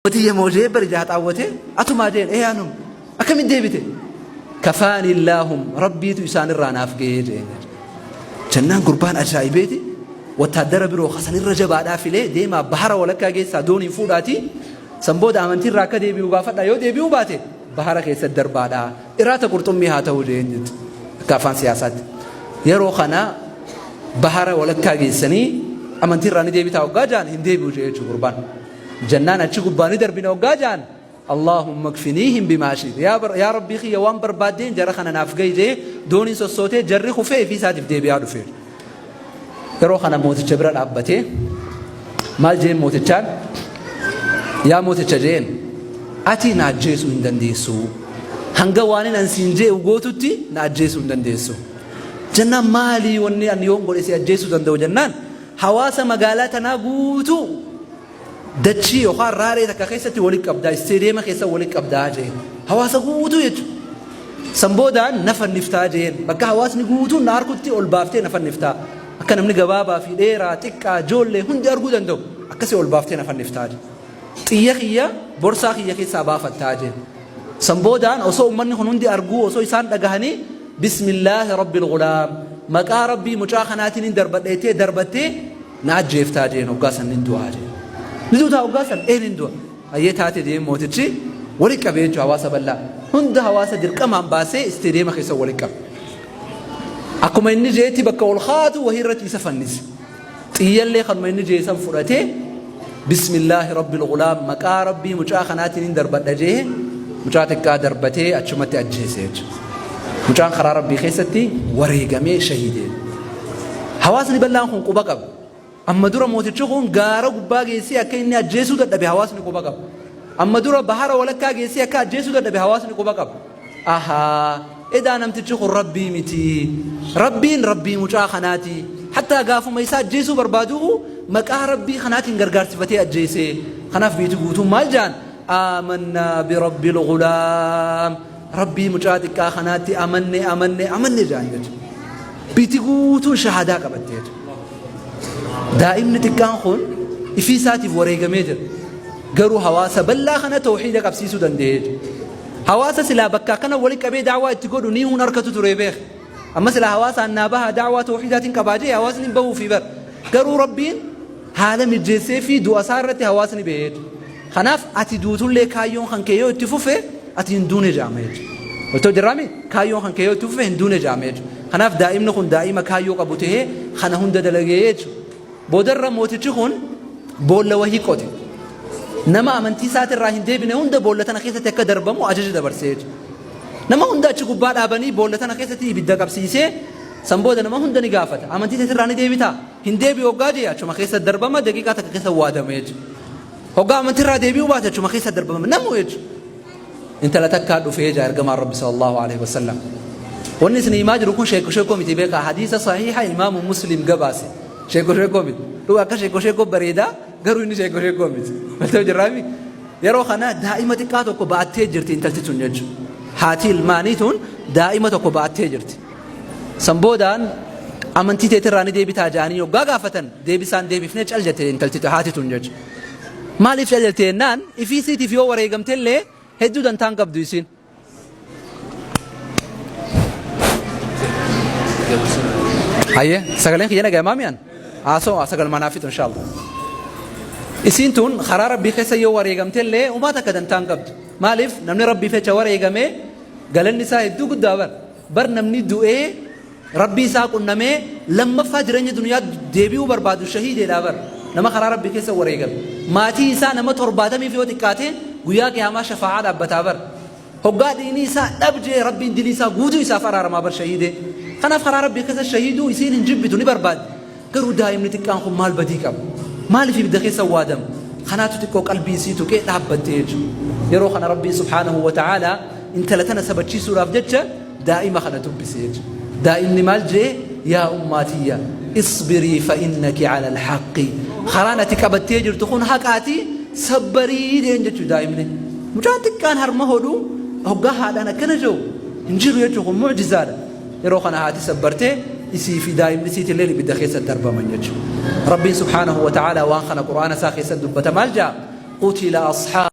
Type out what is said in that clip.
Tiyya moo jee bari ija haxaawwatee atumaa jeen ee anum akkamitti deebite kafaani laahum rabbiitu isaanirraa naaf ga'ee jeen jennaan gurbaan ajaa'ibeeti wattaaddara biroo kasanirra jabaadhaa filee deemaa bahara walakkaa geessaa dooniin fuudhaatii san booda amantiirraa akka deebi'u gaafadhaa yoo deebi'uu baate bahara keessatti darbaadhaa iraata qurxummii haa ta'u jeen jetti akka afaan siyaasaatti yeroo kana bahara walakkaa geessanii amantiirraa ni deebitaa hoggaa jaan hin deebi'u jee jechuu gurbaan. Jennaan achi gubbaa ni darbina hoggaa ja'an Allaahumma kfiniihim bimaa shi'ta yaa bar yaa Rabbii kiyya waan barbaaddeen jara kana naaf gahi je'ee dooniin sossootee jarri kufee ifii isaatiif deebi'aa dhufe. Yeroo kana mooticha bira dhaabbatee maal je'een mootichaan yaa mooticha je'een ati na ajjeesuu hin dandeessu hanga waanin an siin je'u gootutti na ajjeesuu hin dandeessu. Jennaan maalii wanni an yoon godhe si ajjeesuu danda'u jennaan Hawaasa magaalaa tanaa guutuu dachii yookaan raaree takka keessatti walitti qabdaa, isteediyeema keessa walitti qabdaa jeen. Hawaasa guutuu jechuudha. San boodaan na fanniftaa jeen. Bakka hawaasni guutuun na arkutti ol baaftee na fanniftaa. Akka namni gabaabaa fi dheeraa, xiqqaa, ijoollee hundi arguu danda'u akkasii ol baaftee na fanniftaa jeen. Xiyya kiyya borsaa kiyya keessaa baafattaa jeen. San boodaan osoo ummanni kun hundi arguu osoo isaan dhagahanii Bismillaahi Rabbil Ghulaam maqaa Rabbii mucaa kanaatiin hin darbadha jettee darbattee na ajjeeftaa jeen hoggaa san nin du'aa jeen. Ni duutaa hoggaa san ee nin du'a. Hayyee taate jeen mootichi wali qabee jechuudha hawaasa bal'aa. Hunda hawaasa dirqamaan baasee isteediyeema keessa wali qabe. Akkuma inni jeetti bakka ol kaatu wahii irratti isa fannise. Xiyyallee kanuma inni jee san fudhatee Bismillaahi Rabbil Ghulaam maqaa Rabbii mucaa kanaatiin hin darbadha jee mucaa xiqqaa darbatee achumatti ajjeese jechuudha. Mucaan karaa Rabbii keessatti wareegamee shahiidee. Hawaasni bal'aan kun quba qaba. Amma dura mootichi kun gaara gubbaa geessee akka inni ajjeesuu dadhabe hawaasni quba qaba. Amma dura bahara walakkaa geessee akka ajjeesuu dadhabe hawaasni quba qaba. Ahaa edaa namtichi kun Rabbii miti. Rabbiin Rabbii mucaa kanaati. Hattaa gaafuma isaa ajjeesuu barbaaduuhu maqaa Rabbii kanaatiin gargaarsifatee ajjeese. Kanaaf biyti guutuun maal jaan? Aamannaa birabbil ghulaam. Rabbii mucaa xiqqaa kanaatti amanne amanne amanne jaan jechuudha. Biyti guutuun shahaadaa qabatte jechuudha. Daa'imni xiqqaan kun ifii isaatiif wareegamee jira. Garuu hawaasa bal'aa kana tawhiida qabsiisuu danda'ee jira. Hawaasa silaa bakka akkana wali qabee da'waa itti godhu ni hun harkatu ture beek. Amma silaa hawaasaan naa bahaa da'waa tawhiidaatiin qabaa jee hawaasni hin bahuufii bar. Garuu Rabbiin haala mijjeessee fi du'a isaa irratti hawaasni bahee jechuudha. Kanaaf ati duutullee kaayyoon kan kee yoo itti fufe ati hin duune jedhama jechuudha. Waltoo jirraami kaayyoon kan kee yoo itti fufe hin duune jedhama jechuudha. Kanaaf daa'imni kun daa'ima kaayyoo qabu tahee kana hunda dalagee jechuudha. Boodarra mootichi kun boolla wahii qote. Nama amantii isaatirraa hin deebine hunda boolla tana keessatti akka darbamu ajaja dabarsee jechuudha. Nama hunda achi gubbaa dhaabanii boolla tana keessatti ibidda qabsiisee san booda nama hunda ni gaafata. Amantii teetirraa ni deebitaa? Hin deebi'u hoggaa jee achuma keessa darbama daqiiqaa takka keessa waadama jechuudha. Hoggaa amantiirraa deebi'uu baate achuma keessa darbama namu jechuudha. Intala takkaa dhufee jaa ergamaan Rabbi sallallahu alaihi wasallam. Wanni isin himaa jiru kun sheekko sheekoo miti beekaa hadiisa sahiha imaamu Muslim gabaase. Sheekko sheekoo miti. Dhuga akka sheekko sheekoo bareedaa garuu inni sheekko sheekoo miti. Maltee jirraami. Yeroo kana daa'ima xiqqaa tokko ba'attee jirti intalti tun jechuudha. Haati ilmaanii tun daa'ima tokko ba'attee jirti. San boodaan amantii teetirraa ni deebitaa ja'anii yoggaa gaafatan deebisaan deebifnee cal jette intalti haati tun jechuudha. Maaliif cal jette jennaan ifii isiitiif yoo wareegamte illee hedduu dantaan qabdu isiin. Hayyee sagaleen kiyya nagaya maami'an haasoo sagaluma naaf fixu inshaallah. Isiin tun karaa rabbii keessa yoo wareegamte illee umaa takka dantaan qabdu. Maaliif namni rabbiif jecha wareegame galanni isaa hedduu guddaa bar. Bar namni du'ee Rabbii isaa qunnamee lammaffaa jireenya duniyaa deebi'uu barbaadu shahiideedha bar. Nama karaa Rabbii keessa wareegame. Maatii isaa nama 70f yoo xiqqaate guyyaa qiyaamaa shafaa'aa dhaabbataa bar. Hoggaa dhiigni isaa dhab jee Rabbiin dilii isaa guutuu isaaf araaramaa bar shahiidee. Kanaaf karaa Rabbii keessa shahiiduu isiin hin jibbitu ni barbaaddi. Garuu daa'imni xiqqaan kun maal badii qaba? Maaliif ibidda keessa waadama? Kanaatu xiqqoo qalbii isii tuqee dhaabbatte jechuudha. Yeroo kana Rabbiin subhaanahu wa ta'aalaa intala tana sabachiisuudhaaf jecha daa'ima kana dubbise jechuudha. Daa'imni maal jee? Yaa ummaa tiyya isbirii fa innaki ala alhaqqi. Karaan ati qabattee jirtu kun haqaati sabbarii jeen jechuudha daa'imni. Mucaan xiqqaan harma hodhu hoggaa haadhaan akkana jiru hin jiru jechuudha kun mu'jizaadha. Yeroo kana haati sabbartee isii fi daa'imni isiitilleen ibidda keessa darbaman jechuudha. Rabbiin subhaanahu wa ta'aalaa waan kana Qur'aana isaa keessatti dubbata maal ja'a? Qutila ashaab.